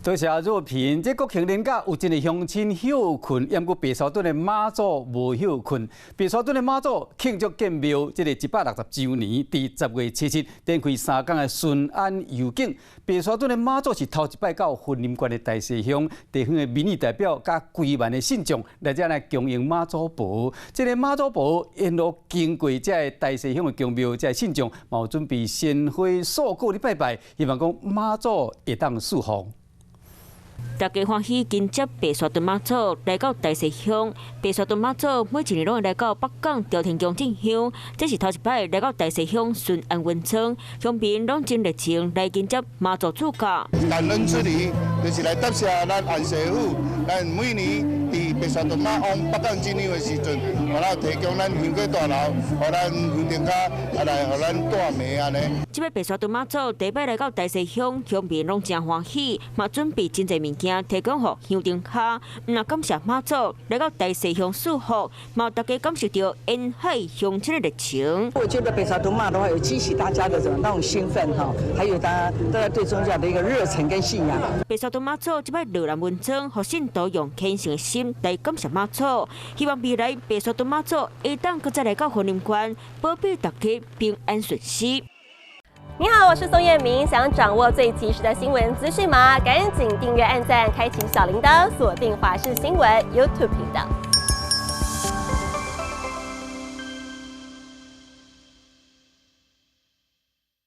多謝若平，這國慶連假有真濟鄉親歇睏，毋過白沙屯的媽祖無歇睏。白沙屯的媽祖慶祝建廟，這個160週年，佇10月7日展開3工的巡安遊境。白沙屯的媽祖是頭一擺到雲林縣的大溪鄉，地方的民意代表佮幾萬的信眾來遮來恭迎媽祖婆。這个媽祖婆沿路經過這个大溪鄉的宮廟，這个信眾嘛有準備鮮花素果咧拜拜，希望講媽祖會當賜福。大家歡喜迎接白沙屯媽祖來到大溪鄉。白沙屯媽祖每一年攏會來到北港朝天宮進香，這是頭一擺來到大溪鄉巡安雲莊，鄉民攏真熱情來迎接媽祖主駕。感恩之禮，就是來答謝咱安師傅，咱每年佇白沙屯媽往北港進香的時陣，予咱提供咱香火大樓，予咱香燈跤來予咱帶暝按呢。這擺白沙屯媽祖第一擺來到大溪鄉，鄉民攏真歡喜，嘛準備真濟物件提供予香燈跤，毋但感謝媽祖來到大溪鄉賜福，嘛大家感受著沿海鄉親的熱情。我覺得白沙屯媽的話，有激起大家的這種那種興奮哈，還有大家對宗教的一個熱忱跟信仰。白沙屯媽祖這擺落來雲莊，予信徒用虔誠的心來感謝媽祖，希望未來白沙屯媽祖會當閣再來到雲林縣，保庇大家平安順遂。你好，我是宋燕明。想掌握最及時的新聞資訊嗎？趕緊訂閱、按讚、開啟小鈴鐺，鎖定華視新聞 YouTube 頻道。